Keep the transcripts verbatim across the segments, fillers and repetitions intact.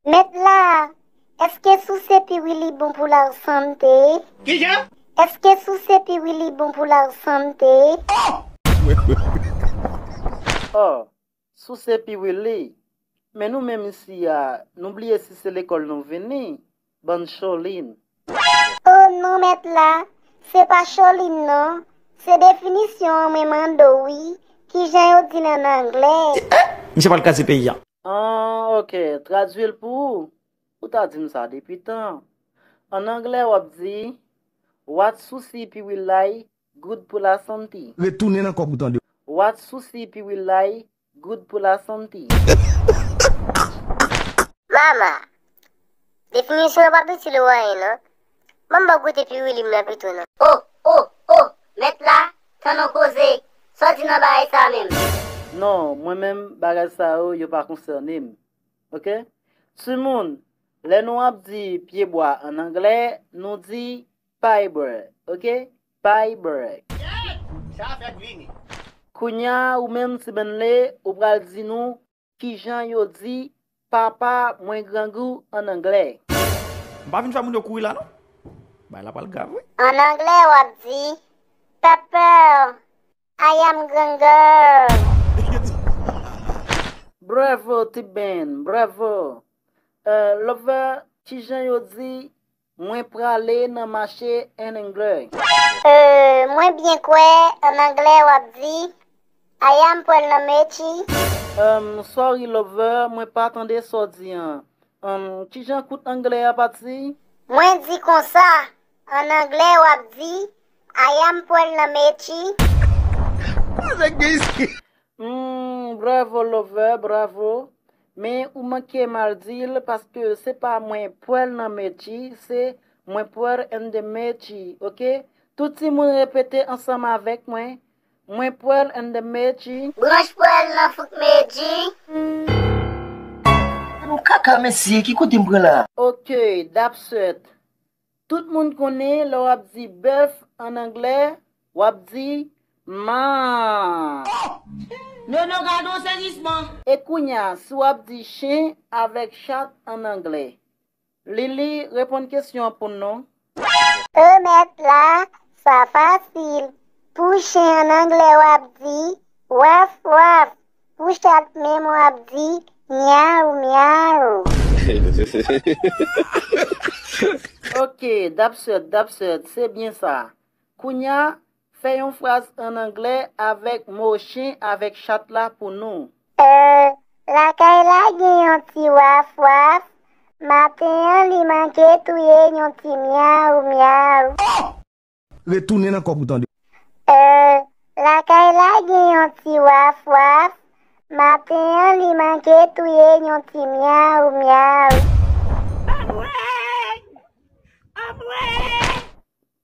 Mèt la, èske souse piwili bon pou lasante? Kijan? Èske souse piwili bon pou lasante? Oh, souse piwili. Men nou menm isi a, nou bliye si se lekòl nou vini, bann cholin. Oh non, mèt la, se pa cholin non. Se definisyon an mwen mande w wi, kijan yo di l an anglè? Misye pral kraze peyi a. Ah, ok, tradui l pou ou. Ou ta di m sa depi tan. An anglè, w ap di, "What Susie Piwilai good pou lasante." Retounen nan kòb ou tande. "What Susie Piwilai good pou lasante." Mama, definisyon an p ap itil ou anyen non. Ban m ba w goute piwili m nan pito non. Oh, oh, oh, mèt la, tann on koze. Sa w di nan bagay sa menm? Non, mwen menm, bagay sa yo, yo pa konsène m. Ok? Timoun, lè nou ap di pyebwa an anglè, nou di fiber, ok? Fiber. Sa fèk vini. Kounya, ou menm, Ti Benley, ou pral di nou kijan yo di papa mwen grangou an anglè. M pa vin fè moun yo kouri la, non. Bay la pral grav, wi. An anglè, w ap di, "Pepper, I am grangou." Bravo, Ti Ben, bravo. Euh, Lover, kijan yo di, "Mwen prale nan mache" an anglè? Euh, mwen byen kwè, an anglè, w ap di, "I am pral nan mechi." Um, sorry, Lover, mwen pa tande sa w di an. Um, kijan kout anglè a pati? Mwen di konsa, an anglè, w ap di, "I am pral nan mechi." Hmm, bravo, Lover, bravo. Men ou manke mal di l, paske se pa "mwen pral nan mechi", se "mwen pral in the mechi", ok? Tout timoun repete ansanm avèk mwen. "Mwen pral in the mechi." Branch pral nan fouk mechi. Nou kaka, mesye, ki kote m pran la? Ok, dapswèt. Tout moun konnen lè w ap di bèf an anglè, w ap di "maa". Nono, gade yon sezisman. E kounya, si w ap di chen avèk chat an anglè? Lili, reponn kesyon an pou nou. O mèt la, sa fasil. Pou chen an anglè, w ap di "waf, waf". Pou chat menm, w ap di "myaw, myaw". Ok, dapswèt, dapswèt, se byen sa. Kounya, fè yon fraz an anglè avèk mo chen avèk chat la pou nou. Euh, lakay la gen yon ti waf, waf. Maten an, li manke touye yon ti myaw, myaw. Retounen nan kòb ou tande. Euh, lakay la gen yon ti waf, waf. Maten an, li manke touye yon ti myaw, myaw. Anmwey! Anmwey!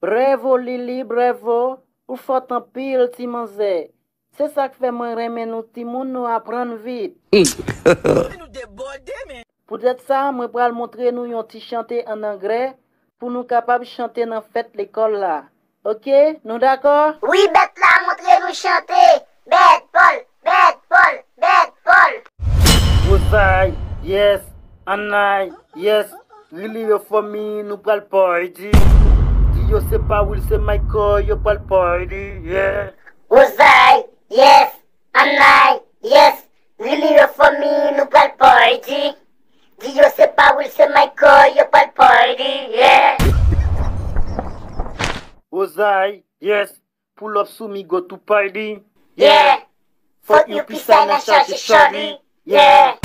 Bravo, Lili, bravo. Ou fòt anpil, ti manzè. Se sa k fè mwen renmen nou timoun, nou aprann vit. Nou debòde, men. Poutèt sa, mwen pral montre nou yon ti chante an anglè pou nou kapab chante nan fèt lekòl la. Ok, nou dakò? Wi, bèt la, montre nou chante. Bèt Pòl, bèt Pòl, bèt Pòl. Wozay, yes, Annay, yes. Rele yo fanmi, nou pral party. Di yo se pa Will, se Michael, yo pral party, yeah. Wozay, yes, Annay, yes. Rele yo fanmi, nou pral party. Di yo se pa Will, se Michael, yo pral party, yeah. Wozay, yes. Pull up sou mi, go to party. Yeah. Fuck you, peace sign, nan chache shorty. Yeah.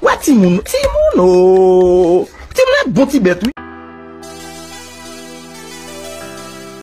Wè timoun, timoun, oh. Timoun, bon ti bèt, wi.